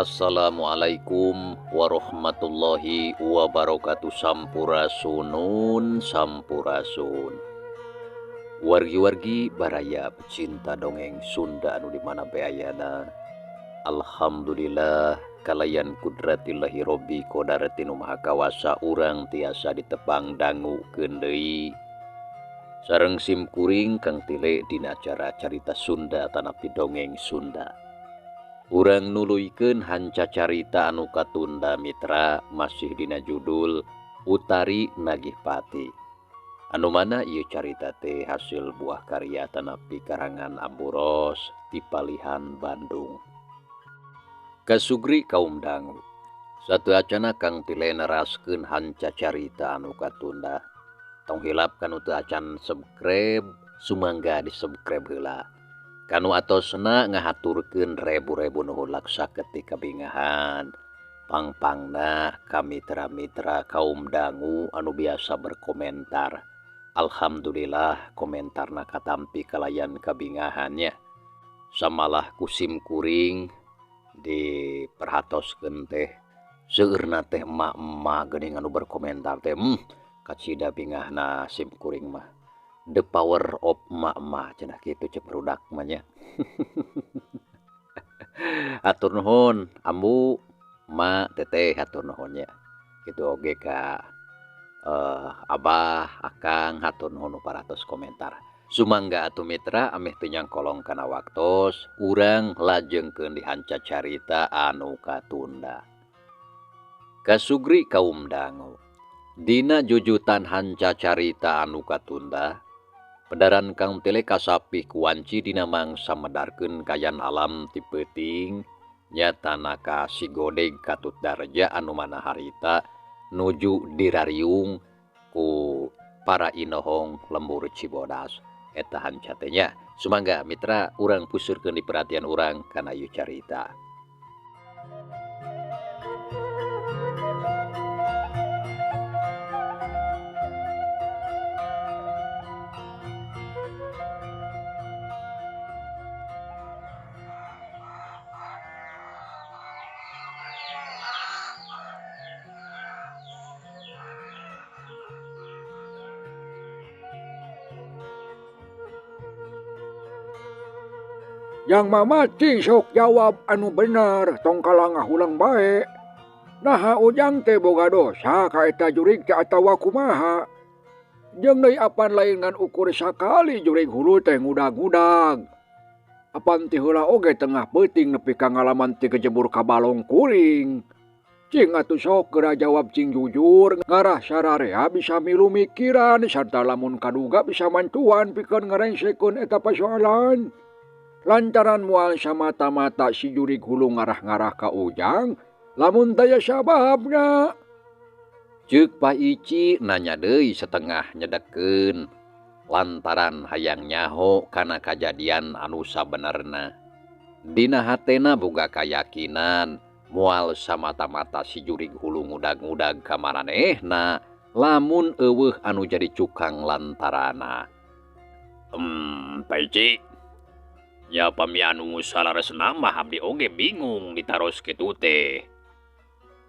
Assalamualaikum warahmatullahi wabarakatuh. Sampurasunun sampurasun. Wargi-wargi baraya pecinta dongeng Sunda anu di mana bae ayana. Alhamdulillah kalayan kudratillahi robbi kodarati nu maha kawasa urang tiasa ditepang dangukeun deui. Sareng sim kuring Kang Tile dina acara carita Sunda tanapi dongeng Sunda. Urang nuluykeun hanca carita anu katunda mitra masih dina judul Utari Nagih Pati. Anu mana ieu carita teh hasil buah karya tanapi karangan Ambu Ros ti Palihan Bandung. Kasugri kaum dangu. Satu acana Kang Tile neraskeun hanca carita anu katunda. Tong hilap kanu teu acan subscribe, sumangga di subscribe heula. Kanu atosna ngahaturkeun rebu-rebu nuhun laksa ketika bingahan. Pangpangna ka mitra-mitra kaum dangu anu biasa berkomentar. Alhamdulillah komentarna katampi kalayan kabingahannya. Samalah kusim kuring diperhatoskeun teh seueurna teh emak-emak geuning anu berkomentar teh kacida bingahna sim kuring mah. The power of emak-emak cenah kitu cek barudak mah nya. Hatur nuhun ambu ma teteh hatur nuhun nya. Kitu oge ka abah akang hatur nuhun nu paratos komentar. Sumangga atuh mitra ameh teu nyangkolong kana waktos urang lajengkeun di hanca carita anu katunda. Kasugri kaum dangu. Dina jujutan hanca carita anu katunda, pedaran Kang Tile kasapih kuanci dina mangsa medarkeun kayan alam ti peuting nyatana ka si Godeg katut darja anu mana harita nuju dirariung ku para inohong lembur Cibodas. Eta hanca teh nya. Sumangga mitra urang pusurkeun di perhatian urang kana ieu carita. Yang mamaci sok jawab anu bener tong kalah ngahulang bae. Naha ujang teh boga dosa ka eta jurig teh atawa kumaha. Jeung deui apan lain ngan ukur sakali jurig hulu teh ngudag-ngudag. Apan ti heula oge tengah peuting nepi ka ngalaman ti kejebur ka balong kuring. Cing atuh sok geura jawab cing jujur ngarah sararea bisa milu mikiran sarta lamun kaduga bisa mantuan pikeun ngarengsekeun eta pasoalan. Lantaran mual samata-mata si jurig hulu ngarah-ngarah ka ujang, lamun daya sababna. Ceuk Pak Ici nanya deui setengah nyedekeun lantaran hayang nyaho kana kajadian anu sabenerna. Dina hatena boga kayakinan mual samata-mata si jurig hulu ngudag-ngudag ka maranehna lamun eueuh anu jadi cukang lantarana. Pak Ici, nya pami anu salaresna mah abdi oge bingung ditaros kitu teh.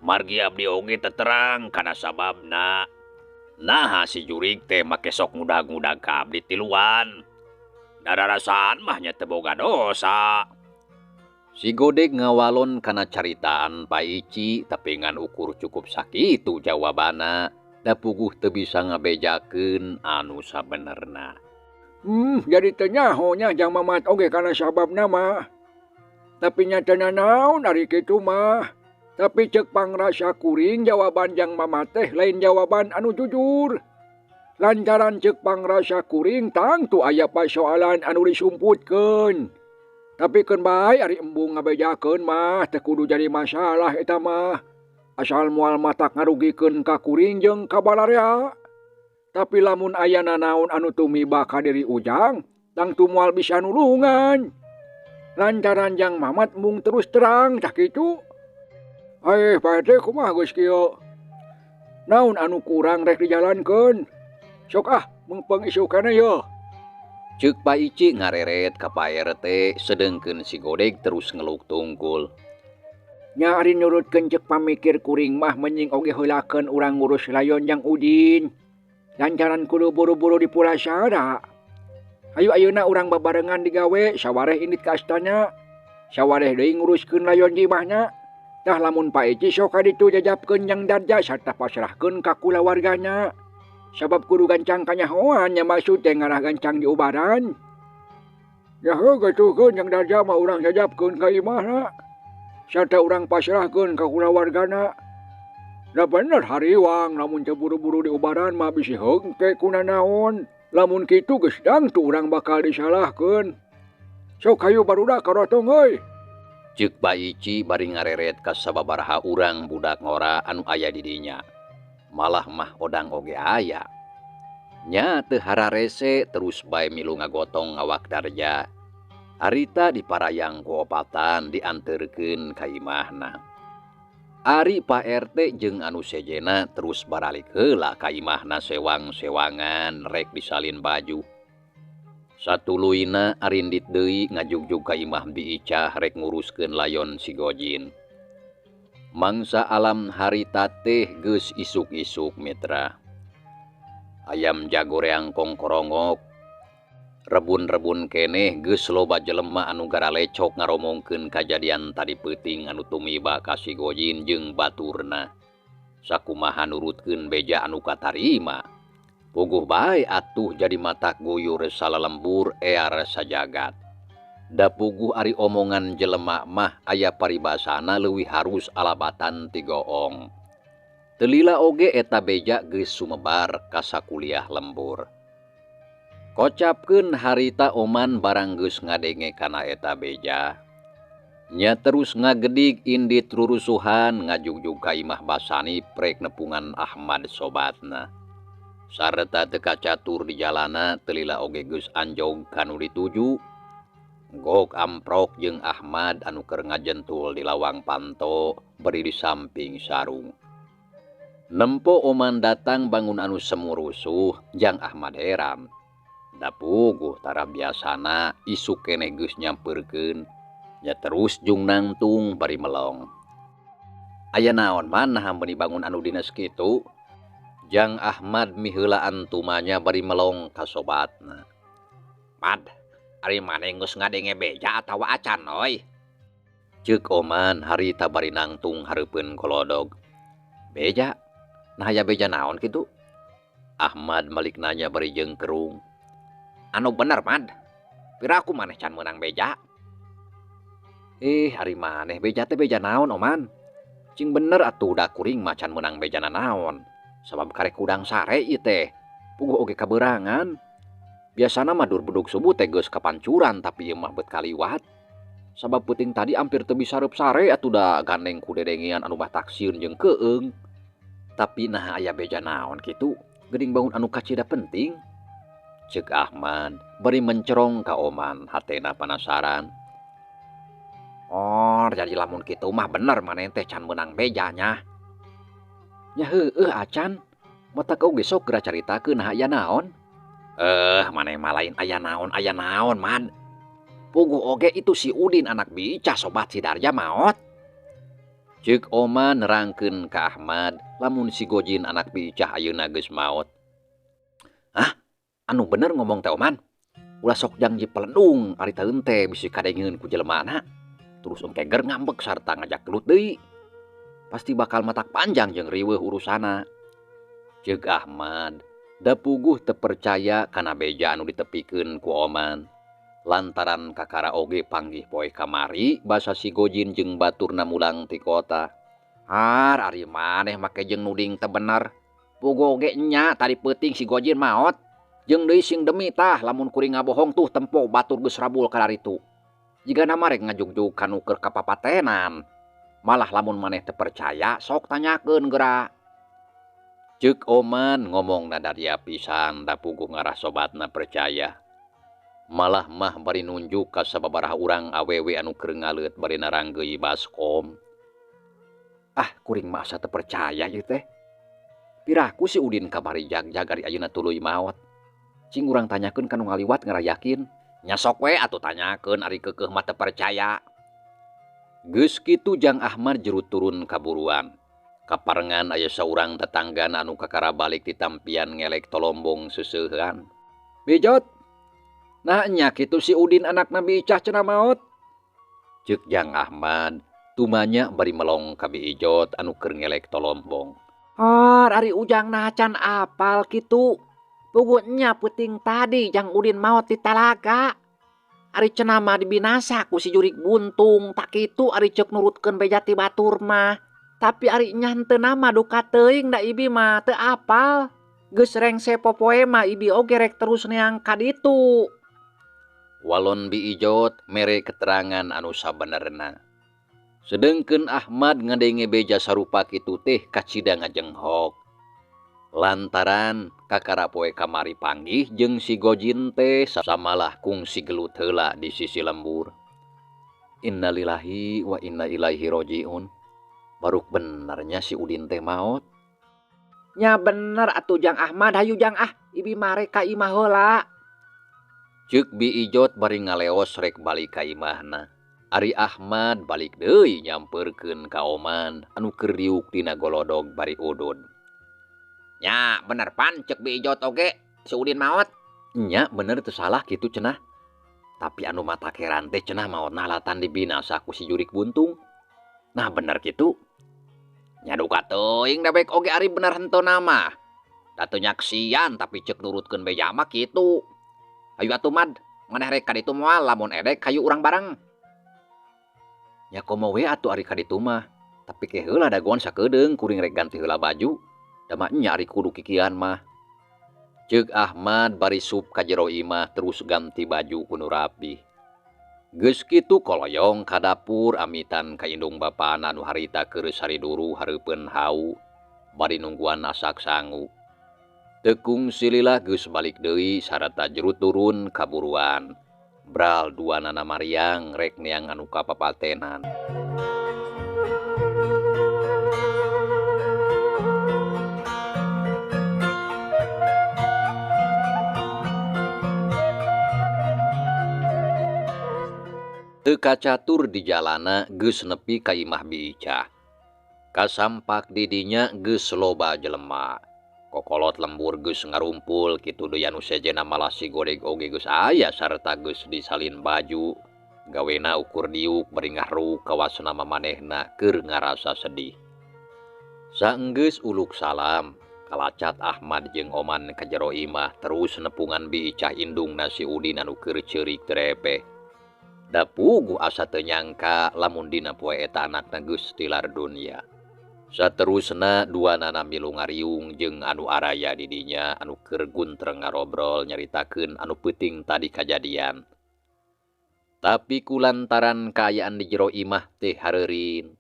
Margi abdi oge teterang kana sababna. Naha si jurig teh make sok ngudag-ngudag ka abdi tiluan. Dararasaan mah nya teu boga dosa. Si Godeg ngawalon kana caritaan Pak Ici tapi ngan ukur cukup sakitu jawabana. Da puguh teu bisa ngabejakeun anu sabenerna. Jadi teu nyaho nya Jang Mamat oge kana sababna mah. Tapi nya teu nanaon ari kitu mah. Tapi ceuk pangrasa kuring jawaban Jang Mamat teh lain jawaban anu jujur. Lantaran ceuk pangrasa kuring tangtu aya pasoalan anu disumputkeun. Tapi keun bae ari embung ngabejakeun mah teu kudu jadi masalah eta mah. Asal moal matak ngarugikeun ka kuring jeung ka balarea. Tapi lamun aya nanaon anu tumiba ka diri Ujang, tangtu moal bisa nulungan. Lantaran Jang Mamat mung terus terang tah kitu. Pak RT kumaha geus kieu? Naon anu kurang rek dijalankeun? Sok ah, meungpeung isukana yeuh. Ceuk Pak Ici ngareret ka Pak RT sedengkeun si Godeg terus ngeluk tungkul. Nya ari nurutkeun ceuk pamikir kuring mah menying oge heulakeun urang ngurus layon Jang Udin. Lantaran kudu buru-buru dipulasara. Hayu ayeuna urang babarengan digawe sawareh indit ka astana. Sawareh deui nguruskeun layon di imahna. Tah lamun Pak Ici sok ka ditu jajapkeun Jang Darja sarta pasrahkeun ka kulawargana. Sabab kudu gancang kanyahoan nya maksud teh ngarah gancang diubaran. Ya heuh gatuhkeun Jang Darja mah urang jajapkeun ka imahna. Sarta urang pasrahkeun ka kulawargana. Da bener hariwang lamun teu buru-buru diubaran mah bisi heungke kunanaon. Lamun kitu geus dangtu urang bakal disalahkeun. Sok hayu barudak karotong euy. Ceuk Pak Ici bari ngareret ka sababaraha urang budak ngora anu aya di dinya. Malah mah odang oge aya. Nya teu hararese terus bae milu ngagotong awak Darja. Harita diparayang ku opatan dianterkeun ka imahna. Ari Pak RT jeung anu sejena terus baralik heula ka imahna sewang-sewangan rek disalin baju. Satuluyna arindit deui ngajugjug ka imah Bi Icah rek nguruskeun layon si Gojin. Mangsa alam harita teh geus isuk-isuk mitra. Ayam jagoreang kongkorongok. Rebun-rebun keneh geus loba jelema anu garalecok ngaromongkeun kajadian tadi peuting anu tumiba ka si Gojin jeung baturna. Sakumaha nurutkeun beja anu katarima. Puguh bae atuh jadi matak guyur salalembur ear sajagat. Da puguh ari omongan jelema mah aya paribasana leuwih harus alabatan ti goong. Teu lila oge eta beja geus sumebar ka sakuliah lembur. Kocapkeun harita Oman barang geus ngadenge kana eta beja. Nya terus ngagedig indit rurusuhan ngajugjug ka imah Basani prek nepungan Ahmad sobatna. Sarta teu kacatur di jalana teu lila oge geus anjog kanu dituju. Gok amprok jeung Ahmad anu keur ngajentul di lawang panto beri di samping sarung. Nempo Oman datang bangun anu semurusuh jang Ahmad heran. Da puguh tara biasana isuk keneh geus nyampeurkeun. Nya terus jung nangtung bari melong. Aya naon manah meuni bangun anu dinas kitu? Jang Ahmad miheulaan tumanya bari melong ka sobatna. Mad, ari maneh geus ngadenge beja atawa acan oi? Ceuk Oman harita bari nangtung hareupeun kolodog. Beja? Nah aya beja naon kitu? Ahmad malik nanya bari jeung kerung. Anu bener Mad, piraku maneh can meunang beja? Ari maneh beja teh beja naon Oman? Cing bener atuh da kuring mah can meunang beja nanaon. Sabab karek kudang sare ieu teh. Puguh oge kaberangan. Biasana mah dur bedug subuh teh geus kapancuran tapi ieu mah bet kaliwat. Sabab peuting tadi ampir teu bisa reup sare atuh da gandeng ku dedengean anu mah taksieun jeung keung. Tapi nah aya beja naon kitu? Geuning bangun anu kacida penting. Ceuk Ahmad bari mencerong ka Oman hatena penasaran. Oh, jadi lamun kitu mah bener maneh teh can meunang bejanya. Nya heueuh acan. Matak oge sok geura caritakeun nah aya naon? Maneh mah lain aya naon man. Puguh oge itu si Udin anak Bicah sobat si Darja maot. Ceuk Oman nerangkeun ka Ahmad lamun si Gojin anak Bicah ayeuna geus maot. Hah? Anu bener ngomong teh Oman? Ulah sok jangji pelendung ari taeun teh bisi kadengeun ku jelemana. Terus engke ger ngambek sarta ngajak gelut deui. Pasti bakal matak panjang jeung riweuh urusana. Ceuk Ahmad, da puguh teu percaya kana beja anu ditepikeun ku Oman. Lantaran kakara oge panggih poe kamari basa si Gojin jeung baturna mulang ti kota. Har ari maneh make jeung nuding teu bener. Puguh oge nya tadi peuting si Gojin maot. Jeung deui sing demi tah lamun kuring ngabohong tuh tempo batur geus rabul kararitu. Jigana mah rek ngajugjug kanu keur kapapatenan. Malah lamun maneh teu percaya sok tanyakeun geura. Ceuk Oman ngomong nadaria pisan da puguh ngarah sobatna percaya. Malah mah bari nunjuk ka sababaraha urang awewe anu keur ngaleut bari naranggeui baskom. Ah, kuring mah asa teu percaya ieu teh. Piraku si Udin kamari jag-jag ari ayeuna tuluy maot. Cing urang tanyakeun ka nu ngaliwat ngarah yakin. Nya sok we atuh tanyakeun ari keukeuh mah teu percaya. Geus kitu Jang Ahmad jero turun kaburuan. Kaparengan aya saurang tetanggana anu kakara balik ti tampian ngelek tolombong seuseuhan. Bijot. Nah nya kitu si Udin anak Nabi Icah cenah maot. Ceuk Jang Ahmad tumanya bari melong ka Bi Ijot anu keur ngelek tolombong. Har ari Ujang nah can apal kitu. Puguh nya peuting tadi Jang Udin maot di talaga. Ari cenah mah dibinasa ku si jurik buntung tak kitu ari ceuk nurutkeun beja ti batur mah. Tapi ari nya henteu nama duka teuing da ibi mah teu apal. Geus rengse popoe mah ibi oge rek terus neang ka ditu. Walon Bi Ijot mere keterangan anu sabenerna. Sedengkeun Ahmad ngadenge beja sarupa kitu teh kacida ngajenghok. Lantaran kakara poe kamari panggih jeung si Gojin teh samalah kungsi gelut heula di sisi lembur. Innalillahi wa inna ilaihi rajiun. Baruk benernya si Udin teh maot. Nya bener atuh Jang Ahmad, hayu Jang ah, ibi mare ka imah heula. Ceuk Bi Ijot bari ngaleos rek balik ka imahna. Ari Ahmad balik deui nyamperkeun ka Oman anu keur diuk dina golodog bari udud. Nya bener pan ceuk Bi Ijot oge si Udin maot. Nya bener teu salah kitu cenah. Tapi anu mata keran teh cenah maotna latan dibinasa ku si jurik buntung. Nah bener kitu. Nya duka teuing dewek oge ari bener henteu mah. Da teu nyaksian tapi ceuk nurutkeun beja mah kitu. Hayu atuh Mad, maneh rek ka ditu moal lamun edek hayu urang bareng. Nya komo we atuh ari ka ditu mah. Tapi ke heula dagoan sakedeung kuring rek ganti heula baju. Da mah nya ari kudu kikian mah. Ceuk Ahmad bari sup ka jero imah terus ganti baju ku nu rapih. Geus kitu koloyong ka dapur amitan ka indung bapana nu harita keur sariduru hareupeun hau bari nungguan asak sangu. Tekung sililah geus balik deui sarata jero turun kaburuan. Bral duanana mariang rek neang anu kapapatenan. Teu kacatur di jalana geus nepi ka imah Bi Icah. Kasampak di dinya geus loba jelema. Kokolot lembur geus ngarumpul kitu deui anu sejenna malah si godeg oge geus aya sarta geus disalin baju. Gawena ukur diuk bari ngahruk kawasna mamanehna keur ngarasa sedih. Saenggeus uluk salam, kalacat Ahmad jeung Oman ka jero imah terus nepungan Bi Icah indungna si Udin anu keur ceurik terepeh. Da puguh asa teu nyangka lamun dina poe eta anakna geus tilar dunya. Saterusna duanana milu ngariung jeung anu araya di dinya anu keur guntreng ngarobrol nyaritakeun anu peuting tadi kajadian. Tapi kulantaran kaayaan di jero imah teh hareurin,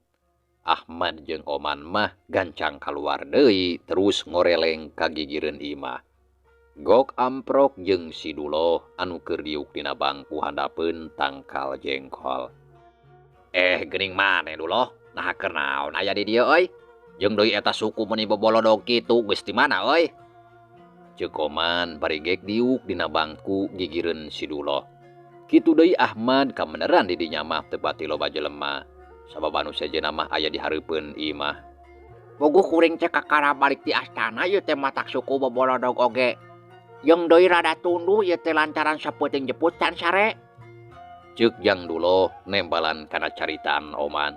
Ahmad jeung Oman mah gancang kaluar deui terus ngoreleng ka gigireun imah. Gok amprok jeung si Duloh anu keur diuk dina bangku handapeun tangkal jengkol. Geuning maneh Duloh? Nah keur naon aya di dieu euy? Jeung deui eta suku meuni bobolodog kitu geus di mana euy? Ceuk Oman bari gek diuk dina bangku gigireun si Duloh. Kitu deui Ahmad kameneran di dinya mah teu pati loba jelema. Sabab anu sejenna mah aya di hareupeun imah. Bogoh kuring teh kakara balik ti astana ieu teh matak suku bobolodog oge. Jeung deui rada tunduh ieu teh lantaran sapeuting jeput can sare. Ceuk Jang Duloh nembalan kana caritaan Oman.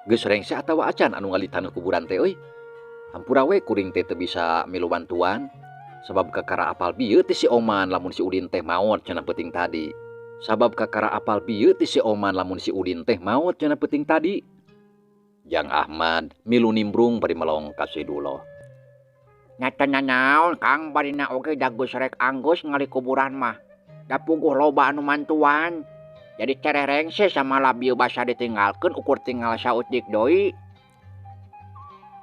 Geus rengse atawa acan anu ngali taneuh kuburan teh euy? Hampura we kuring teh teu bisa milu bantuan sabab kakara apal bieu ti si Oman lamun si Udin teh maot cenah peuting tadi. Sabab kakara apal bieu ti si Oman lamun si Udin teh maot cenah peuting tadi. Jang Ahmad milu nimbrung bari melong ka si Duloh. Nya teu nanaon Kang barina oge da geus rek anggeus ngali kuburan mah. Da puguh loba anu mantuan. Jadi tereh rengse samalah bieu basa ditinggalkeun ukur tinggal saeutik deui.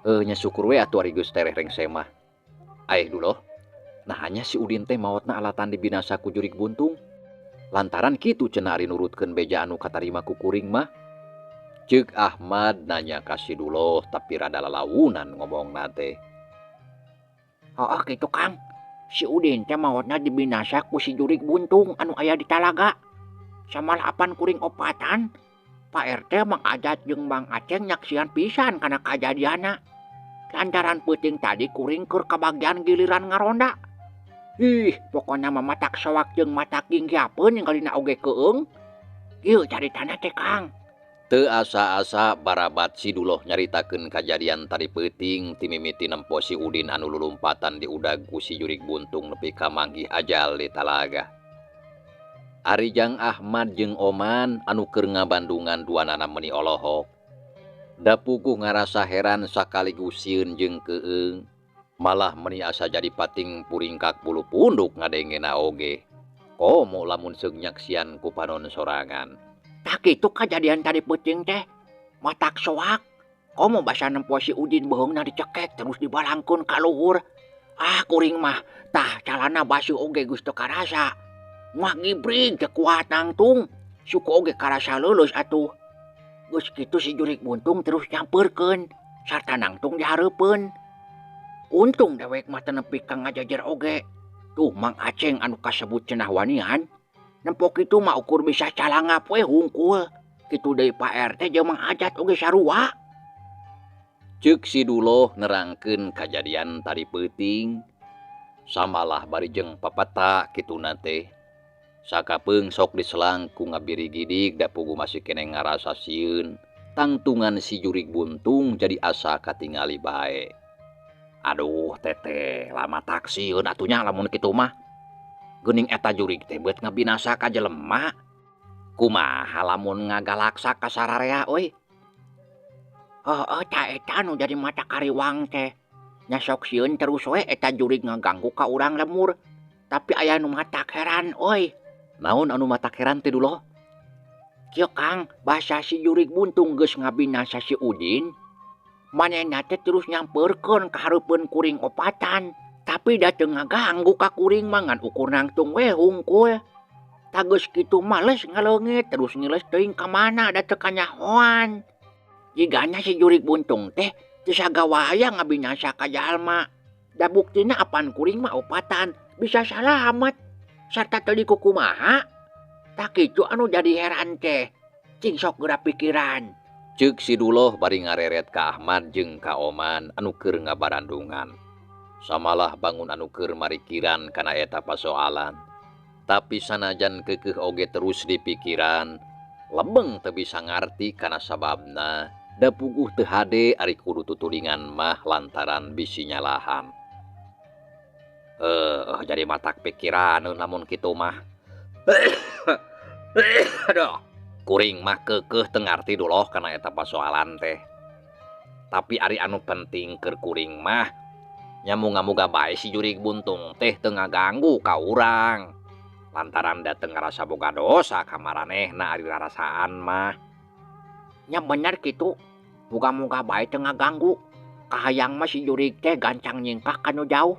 Nya syukur we atuh ari geus tereh rengse mah. Aeh Duloh, naha nya si Udin teh maotna alatan dibinasa ku jurig buntung. Lantaran kitu cenah ari nurutkeun beja anu katarima ku kuring mah. Ceuk Ahmad nanya ka si Duloh tapi rada lalaunan ngomongna teh. Heuh kitu Kang, si Udin teh maotna dibinasa ku si jurig buntung anu aya di talaga. Samalah apan kuring opatan, Pak RT Mang Ajat jeung Mang Aceng nyaksian pisan kana kajadianna. Lantaran peuting tadi kuring keur kabagian giliran ngaronda. Ih, pokona mah matak soak jeung matak ginggiapeun ninggalina oge keung. Ieu caritana teh Kang. Teu asa-asa barabat si Duloh nyaritakeun kajadian tadi peuting ti mimiti nempo si Udin anu lulumpatan di udag ku si jurig buntung nepi ka manggih ajal di talaga. Ari Jang Ahmad jeung Oman anu keur ngabandungan duanana meuni olohok. Da puguh ngarasa heran sakaligus sieun jeung keung. Malah meuni asa jadi pating puringkak bulu punduk ngadengena oge. Komo lamun seug nyaksian ku panon sorangan. Tah kitu kajadian tadi peuting teh. Matak soak. Komo basa nempo si Udin beuheungna dicekek terus dibalangkeun ka luhur. Ah kuring mah tah calana basuh oge geus teu karasa. Ngagibrig teu kuat nangtung. Suku oge karasa leuleus atuh. Geus kitu si jurig buntung terus nyampeurkeun sarta nangtung dihareupeun. Untung dewek mah teu nepi ka ngajajer oge. Tuh Mang Aceng anu kasebut cenah wanian. Nempo kitu mah ukur bisa calangap we hungkul. Kitu deui Pak RT jeung Mang Ajat oge sarua. Ceuk si Duloh nerangkeun kajadian tadi peuting. Samalah bari jeung papata kituna teh. Sakapeung sok diselang ku ngabirigidig da puguh masih keneh ngarasa sieun. Tangtungan si jurig buntung jadi asa katingali bae. Aduh teteh, lama tak sieun atuh nya lamun kitu mah. Geuning eta jurig teh beut ngabinasa ka jelema. Kumaha lamun ngagalaksa ka sararea euy. Heueuh ta eta nu jadi mata kariwang teh. Nya sok sieun terus we eta jurig ngaganggu ka urang lemur. Tapi aya nu matak heran euy. Naon anu matak heran teh Duloh? Kieu Kang, basa si jurig buntung geus ngabinasa si Udin. Manehna teh terus nyampeurkeun ka hareupeun kuring opatan. Tapi da teu ngaganggu ka kuring mah ngan ukur nangtung we hungkul. Tah geus kitu males ngaleungit terus ngiles teuing ka mana da teu kanyahoan. Jigana si jurig buntung teh teu sagawaya ngabinasa ka jalma. Da buktina apan kuring mah opatan bisa salamet. Sarta teu dikukumaha. Tah kitu anu jadi heran teh. Cing sok geura pikiran. Ceuk si Duloh bari ngareret ka Ahmad jeung ka Oman anu keur ngabarandungan. Samalah bangun anu keur marikiran kana eta pasoalan. Tapi sanajan keukeuh oge terus dipikiran, lebeng teu bisa ngarti kana sababna. Da puguh teu hade ari kudu tutulingan mah lantaran bisi nyalahan. Jadi matak pikiran lamun kitu mah. Aduh, kuring mah keukeuh teu ngarti Duloh kana eta pasoalan teh. Tapi ari anu penting keur kuring mah nya muga-muga bae si jurig buntung teh teu ngaganggu ka urang. Lantaran da teu ngarasa boga dosa ka maranehna ari rarasaan mah. Nya bener kitu. Muga-muga bae teu ngaganggu. Kahayang mah si jurig teh gancang nyingkah ka nu jauh.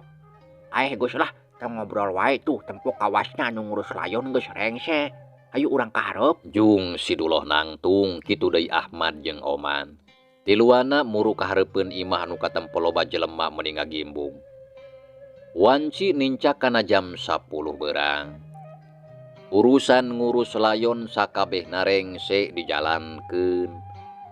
Geus lah, teu ngobrol wae tuh tempo kawasna anu ngurus layon geus rengse. Hayu urang ka hareup. Jung si Duloh nangtung kitu deui Ahmad jeung Oman. Tiluana muru ka hareupeun imah anu katempo loba jelema meuni ngagimbung. Wanci nincak kana jam 10 beurang. Urusan ngurus layon sakabehna rengse dijalankeun.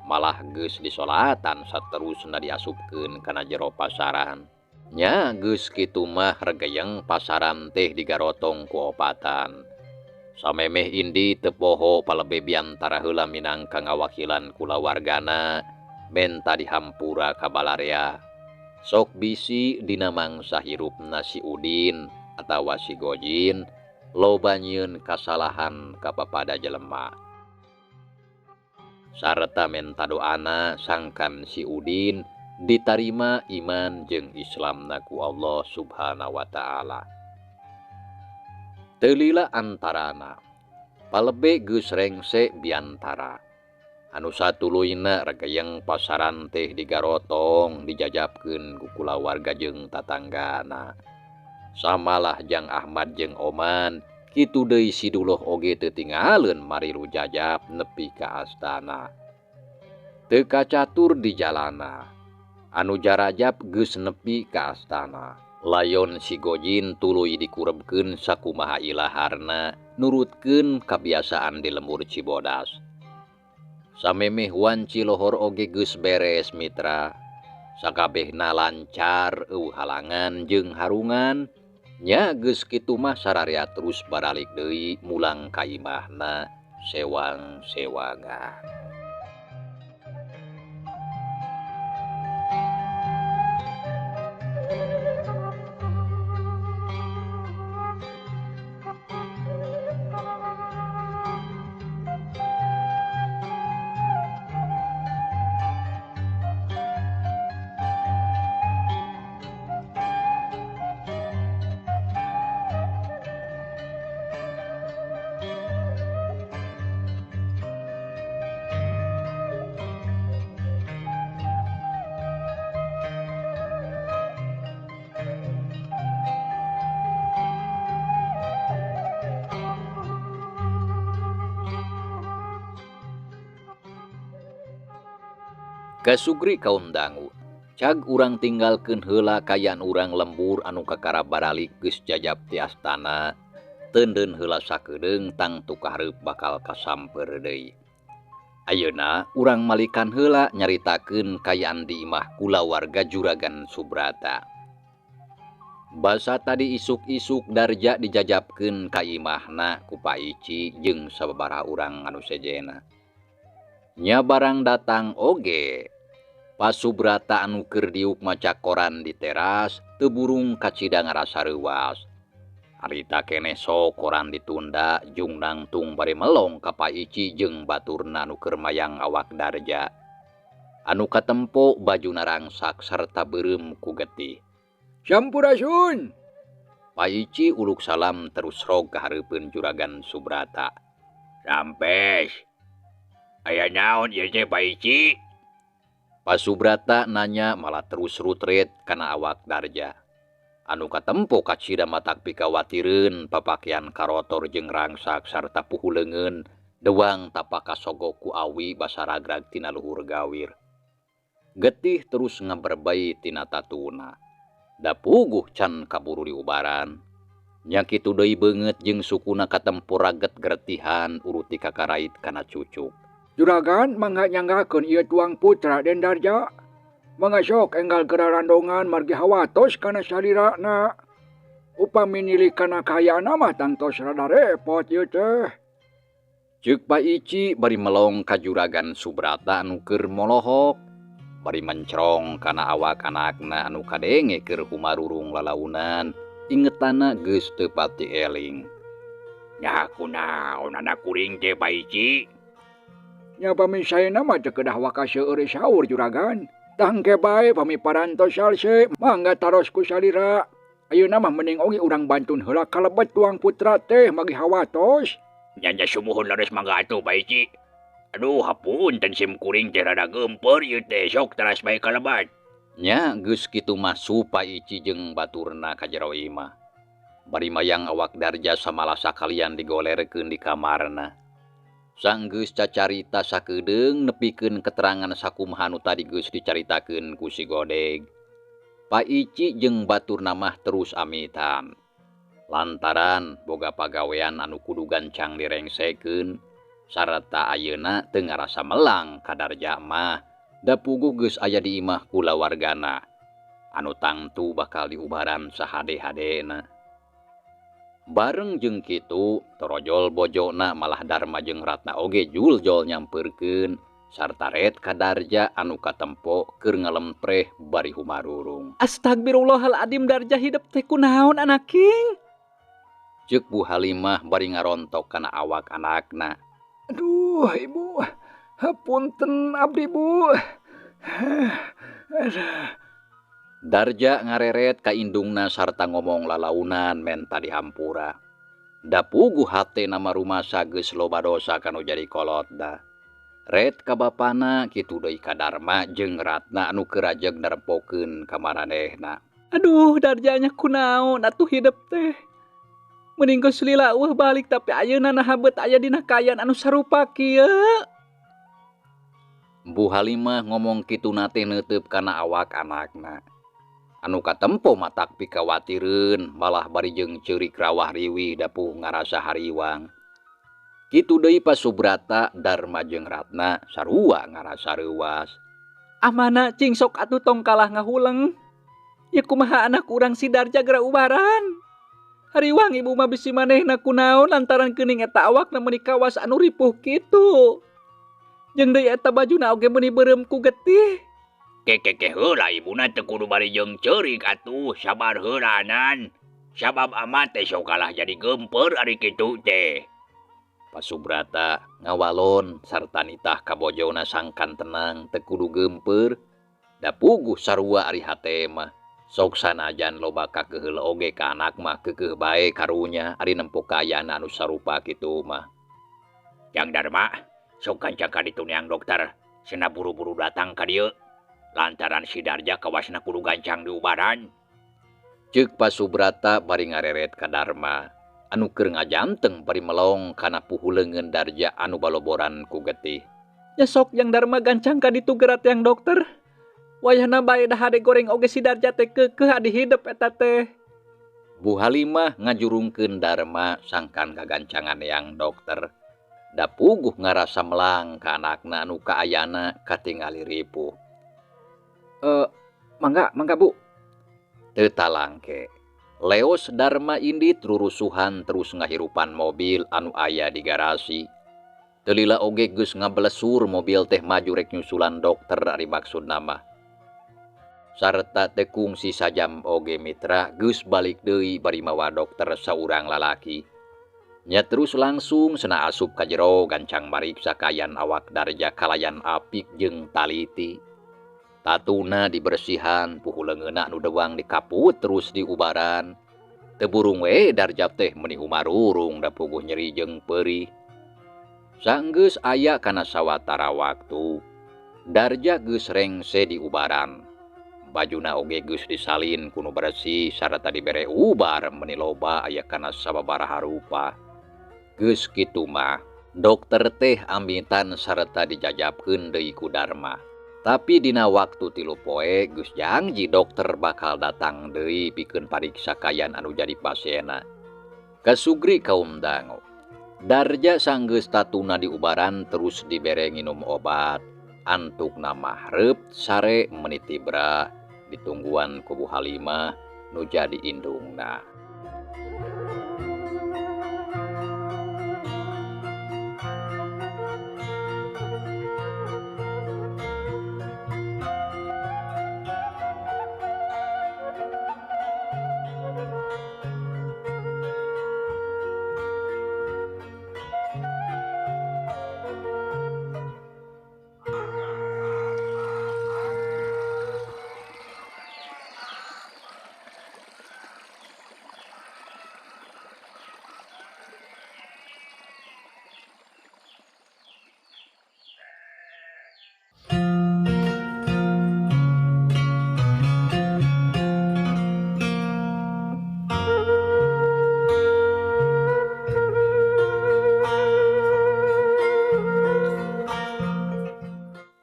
Malah geus disolatan saterusna diasupkeun kana jero pasaran. Nya geus kitu mah regeyeng pasaran teh digarotong ku opatan. Samemeh indi teu poho palebeh biantara heula minangka ngawakilan kulawargana menta dihampura ka balarea. Sok bisi dina mangsa hirupna si Udin atawa si Gojin loba nyieun kasalahan ka papada jelema. Sarta menta doana sangkan si Udin ditarima iman jeung Islamna ku Allah Subhanahu wa Ta'ala. Teu lila antarana palebe geus rengse biantara. Anu satuluyna regeyeng pasaran teh digarotong dijajabkeun ku kulawarga jeung tatanggana. Samalah jang Ahmad jeung Oman kitu deui si Duloh oge teu tingaleun marilu jajab nepi ka astana. Teu kacatur di jalana. Anu jarajab geus nepi ka astana. Layon si Gojin tuluy dikurebkeun sakumaha ilaharna nurutkeun kabiasaan di lembur Cibodas. Samemeh wanci lohor oge geus beres mitra. Sakabehna lancar eueuh halangan jeung harungan. Nya geus kitu mah sararea terus baralik deui mulang ka imahna sewang-sewangan. Kasugri kaum dangu, cag urang tinggalkeun heula kaayaan urang lembur anu kakara baralik geus jajab ti astana, teundeun heula sakedeung tangtu kahareup bakal kasamper deui. Ayeuna urang malikan heula nyaritakeun kaayaan di imah kulawarga Juragan Subrata. Basa tadi isuk-isuk Darja dijajabkeun ka imahna ku Pak Ici jeung sababaraha urang anu sejena. Nya barang datang oge. Pak Subrata anu keur diuk maca koran di teras teu burung kacida ngarasa reuwas. Harita keneh sok koran ditunda jung nangtung bari melong ka Pak Ici jeung baturna anu keur mayang awak Darja. Anu katempo bajuna rangsak sarta beureum ku getih. Sampurasun. Pak Ici uluk salam terus rog ka hareupeun Juragan Subrata. Rampes. Aya naon ieu teh Pak Ici? Pak Subrata nanya malah terus rutret kana awak Darja. Anu katempo kacida matak pikawatireun papakean karotor jeung rangsak sarta puhu leungeun dewang tapak kasogok ku awi basa ragrag tina luhur gawir. Getih terus ngaberbei tina tatuna. Da puguh can kaburu diubaran. Nya kitu deui beungeut jeung sukuna katempo raget geretihan uruti kakarait kana cucuk. Juragan mangga nyanggakeun ieu tuang putra Den Darja. Mangga sok enggal geura randongan margi hawatos kana salirana. Upami nilai kana kaayaan mah tangtos rada repot ieu teh. Ceuk Pak Ici bari melong ka Juragan Subrata anu keur molohok, bari mencrong kana awak anakna anu kadenge keur humarurung lalaunan, ingetana geus teu pati eling. Nya kunaon anak kuring teh Pak Ici? Nya pami saena mah teu kedah waka seueur saur Juragan. Tah engke bae pami parantos salse mangga taros ku salira. Ayeuna mah mending oge urang bantun heula kalebet tuang putra teh magi hawatos. Nya nya sumuhun leres mangga atuh Pak Ici. Aduh hapunten sim kuring teh rada geumpeur ieu teh sok teras bae kalebat. Nya geus kitu mah Pak Ici jeung baturna ka jero imah. Bari mayang awak Darja samalah sakalian digolerkeun di kamarna. Sanggeus cacarita sakedeung nepikeun keterangan sakumaha nu tadi geus dicaritakeun ku si Godeg. Pak Ici jeung baturna mah terus amitan. Lantaran boga pagawean anu kudu gancang direngsekeun sarta ayeuna teu ngarasa melang ka Darja mah da puguh geus aya di imah kulawargana anu tangtu bakal diubaran sahade-hadena. Bareng jeung kitu torojol bojona malah Darma jeung Ratna oge juljol nyamperkeun Sarta ret ka Darja anu katempo keur ngalempreh bari humarurung. Astagfirullahaladzim, Darja hidep teh kunaon anaking? Ceuk Bu Halimah bari ngarontok kana awak anakna. Aduh, Ibu. Hapunten abdi, Bu. Darja ngareret ka indungna sarta ngomong lalaunan menta dihampura. Da puguh hatena mah rumasa geus loba dosa kanu jadi kolotna. Ret ka bapana kitu deui ka Darma jeung Ratna anu keur rajeg nerempokeun ka maranehna. Aduh, Darjanya kunaon atuh hidep teh. Mending geus lila eueuh balik tapi ayeuna naha beut aya dina kaayaan anu sarupa kieu. Bu Halimah ngomong kituna teh neuteup kana awak anakna. Anu katempo matak pikawatireun malah bari jeung ceurik rawah riwih dapuh ngarasa hariwang. Kitu deui Pa Subrata, Darma jeung Ratna sarua ngarasa reuwas. Amana cing sok atuh tong kalah ngahuleng. Ya kumaha anak urang si Darja geura ubaran. Hariwang ibu mah bisi manehna kunaon lantaran geuning eta awakna meuni kawas anu ripuh kitu. Jeung deui eta bajuna oge meuni beureum ku getih. Kekeke heula ibuna teu kudu bari jeung ceurik atuh, sabar heulanan. Sabab ama teh sok kalah jadi geumpeur ari kitu teh. Pa Subrata ngawalon sarta nitah ka bojona sangkan tenang teu kudu geumpeur. Da puguh sarua ari hate mah. Sok sanajan loba kakeheul oge ka anak mah keukeuh bae karunya ari nempo kaayaan anu sarupa kitu mah. Jang Darma, sok gancang ka ditu neang dokter, cenah buru-buru datang ka dieu. Lantaran si Darja kawasna kudu gancang diubaran. Ceuk Pa Subrata bari ngareret ka Darma anu keur ngajanteng bari melong kana puhuleungeun Darja anu baloboran ku getih. Ya sok Jang Darma gancang ka ditu geura teang dokter. Wayahna bae dahade goreng oge si Darja teh keukeuh adi hidep eta teh. Bu Halimah ngajurungkeun Darma sangkan kagancangan yang dokter. Da puguh ngarasa melang ka anakna anu kaayana katingali ripuh. Mangga, mangga Bu. Teu talangke. Leos Darma indit rurusuhan terus ngahirupan mobil anu aya di garasi. Teu lila oge geus ngablesur mobil teh maju rek nyusulan dokter ari maksudna mah. Sarta teu kungsi sajam oge mitra geus balik deui bari mawa dokter saurang lalaki. Nya terus langsung sena asup ka jero gancang mariksa kaayaan awak Darja kalayan apik jeung taliti. Tatuna dibersihan, puhuleungeunna anu dewang dikaput terus diubaran. Teu burung we Darja teh meuni humarurung da puguh nyeri jeung peurih. Sanggeus aya kana sawatara waktu, Darja geus rengse diubaran. Bajuna oge geus disalin ku nu bersih sarta dibere ubar meuni loba aya kana sababaraha rupa. Geus kitu mah, dokter teh amitan sarta dijajabkeun deui ku Darma. Tapi dina waktu 3 poe geus janji dokter bakal datang deui pikeun pariksa kaayaan anu jadi pasienna. Kasugri kaum dangu. Darja sanggeus tatuna diubaran terus dibere nginum obat. Antukna mah reup sare meuni tibra ditungguan ku Bu Halimah nu jadi indungna.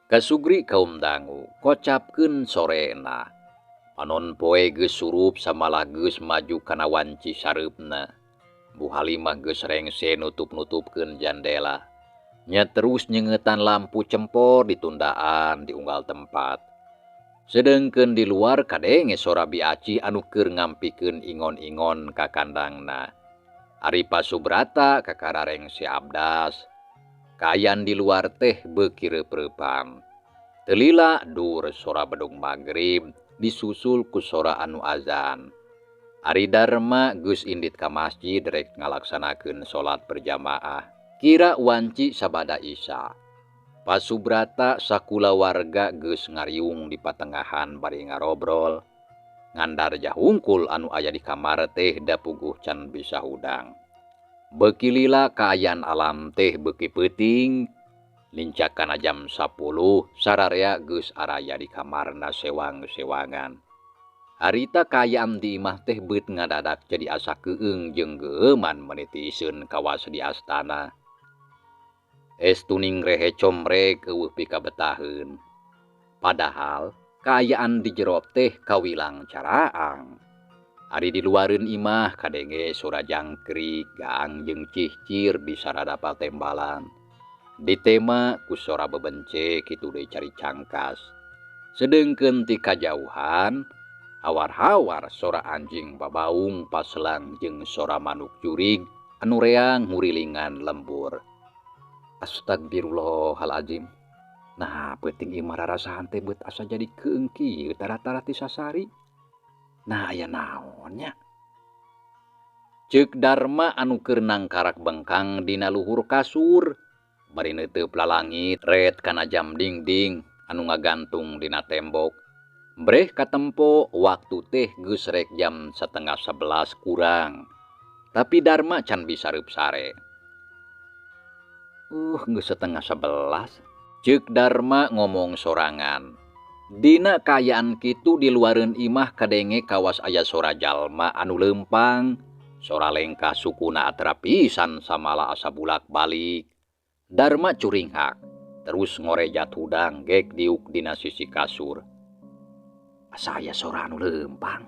Kasugri kaum dangu kocapkeun sorena. Panon poe geus surup samalah geus maju kana wanci sareupna. Bu Halimah geus rengse nutup-nutupkeun jandela. Nya terus nyengetan lampu cempor ditundaan di unggal tempat. Sedengkeun di luar kadenge sora Bi Acih anu keur ngampikeun ingon-ingon ka kandangna. Ari Pa Subrata kakara rengse abdas. Kaayaan di luar teh beuki reup-reupan. Teu lila dur sora bedug magrib disusul ku sora anu azan. Ari Darma geus indit ka masjid rek ngalaksanakeun salat berjamaah. Kira wanci sabada Isya. Pasubrata sakulawarga geus ngariung di patengahan bari ngarobrol. Ngan Darja hungkul anu aya di kamar teh da puguh can bisa hudang. Beuki lila kaayaan alam teh beuki peuting. Lincak kana jam 10 sararea geus araya di kamarna sewang-sewangan. Harita kaayaan di imah teh beut ngadadak jadi asa keung jeung geueuman meniti iseun kawas di astana. Estuning rehe comrek eueuh pikabetaheun. Padahal kaayaan di jero teh kawilang caraang. Ari di luareun imah kadenge sora jangkrik, gaang jeung cihcir di sarada patembalan. Ditema ku sora bebence kitu deui cari cangkas. Sedengkeun ti kajauhan, hawar-hawar sora anjing babaung paselang jeung sora manuk jurig anu reang ngurilingan lembur. Astagfirullahalazim. Nah, peuting ieu mah rarasaan teh beut asa jadi keung kieu tara-tara ti sasari. Nah, aya naon nya? Ceuk Darma anu keur nangkarak bengkang dina luhur kasur, bari neuteup lalangit ret kana jam dingding anu ngagantung dina tembok. Breh katempo waktu teh geus rek jam 10:30 kurang. Tapi Darma can bisa reup sare. Geus 10:30. Ceuk Darma ngomong sorangan. Dina kaayaan kitu di luareun imah kadenge kawas aya sora jalma anu leumpang, sora lengkah sukuna atrap pisan samala asa bulak-balik. Darma curinghak, terus ngorejat hudang gek diuk dina sisi kasur. Asa aya sora anu leumpang,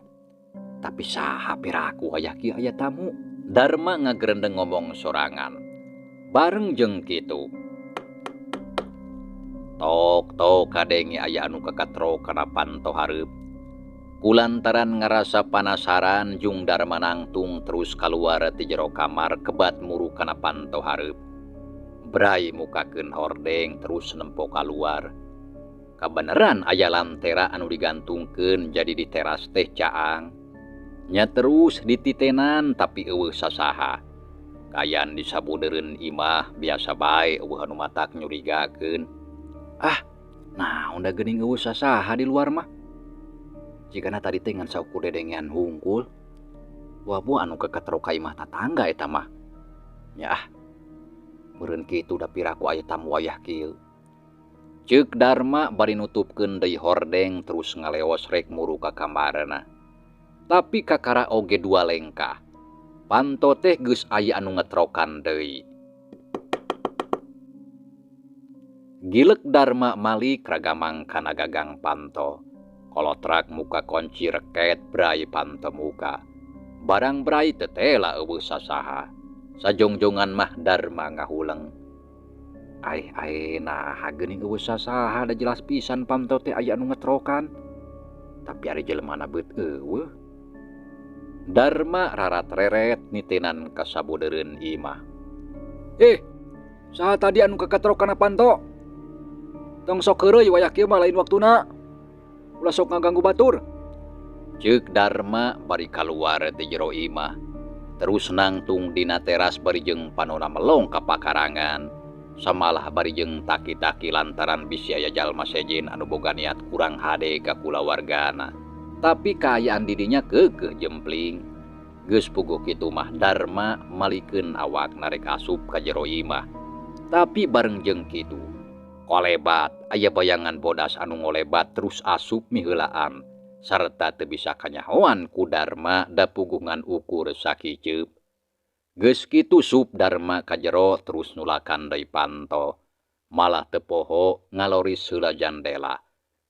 tapi saha piraku aya kieu aya tamu. Darma ngagerendeng ngomong sorangan. Bareng jeung kitu, tok tok kadenge aya anu kakatrok kana panto hareup. Kulantaran ngarasa panasaran jung Darma nangtung terus kaluar ti jero kamar kebat muru kana panto hareup. Brai mukakeun hordeng terus nempo kaluar. Kabeneran aya lantera anu digantungkeun jadi di teras teh caang. Nya terus dititenan tapi eueuh sasaha. Kaayaan di sabudeureun imah biasa bae eueuh anu matak nyurigakeun. Ah, naon da geuning eueuh sasaha di luar mah. Jigana tadi teh ngan saukur dedengean hungkul. Buah-buah anu kakatrok ka imah tatangga eta mah. Nya ah, meureun kitu da piraku aya tamu wayah kieu. Ceuk Darma bari nutupkeun deui hordeng terus ngaleos rek muru ka kamarna. Tapi kakara oge dua lengkah. Panto teh geus aya anu ngetrokan deui. Gilek Darma malik ragamang kana gagang panto. Kolotrak muka kunci reket brai panto muka. Barang brai tetela eueuh sasaha. Sajongjongan mah Darma ngahuleng. Ai ai nah geuning eueuh sasaha da jelas pisan panto teh aya anu ngetrokan. Tapi ari jelemana beut eueuh. Darma rarat-reret nitenan ka sabudeureun imah. Saha tadi anu kakatrok kana panto? Tong sok heureuy wayah kieu mah lain waktuna. Ulah sok ngaganggu batur. Ceuk Darma bari kaluar ti jero imah. Terus nangtung dina teras bari jeung panona melong ka pakarangan. Samalah bari jeung taki-taki lantaran bisi aya jalma sejen anu boga niat kurang hade ka kulawargana. Tapi kaayaan didinya keukeuh jempling. Geus puguh kitu mah Darma malikeun awak narek asup ka jero imah. Tapi bareng jeung kitu, kolebat aya bayangan bodas anu ngolebat terus asup miheulaan sarta teu bisa kanyahoan ku Darma da puguh ngan ukur sakiceup. Geus kitu sup Darma ka jero terus nulakan deui panto. Malah teu poho ngaloris heula jandela.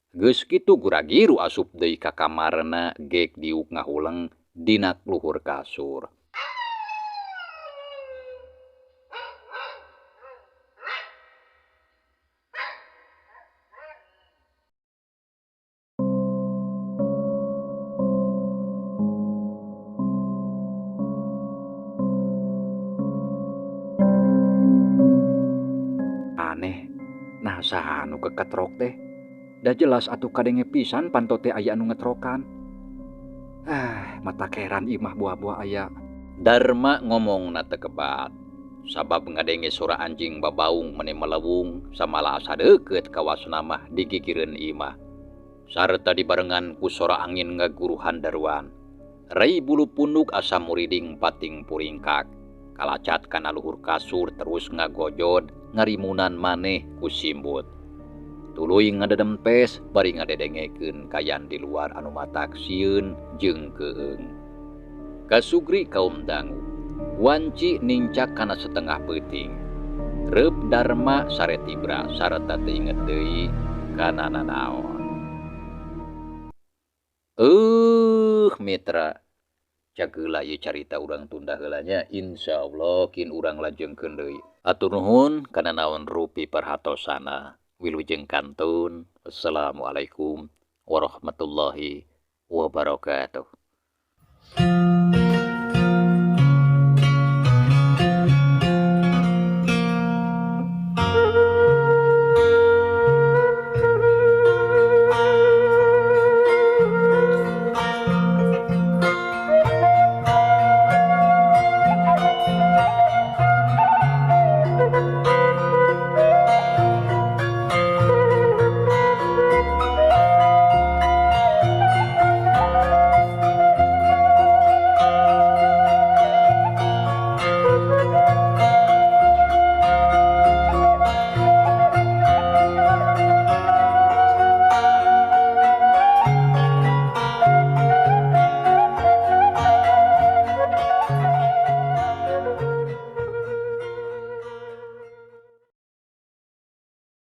Geus kitu guragiru asup deui ka kamarna gek diuk ngahuleng dina luhur kasur. Saha nu keketrok teh? Da jelas atuh kadenge pisan panto teh aya anu ngetrokan. Ah, mata keran imah buah-buah aya. Darma ngomongna teu kebat. Sabab ngadenge sora anjing babaung meni melewung samala asa deukeut kawasna mah digigireun imah. Sarta dibarengan ku sora angin ngaguruhan daruan. Rei bulu punduk asa muriding pating puringkak. Kalacat kana luhur kasur terus ngagojod ngarimunan maneh ku simbut. Tuluy ngadedempes bari ngadedengekeun kayan di luar anu matak sieun jeung keung. Kasugri kaum dangu. Wanci nincak kana setengah peuting. Reup Darma sare tibra sarta teu inget deui kana nanaon. Mitra, cageula ieu carita urang tunda heula nya, insyaallah kin urang lajengkeun deui. Atur nuhun kana naon rupi perhatosana. Wilujeng kantun. Assalamualaikum warahmatullahi wabarakatuh.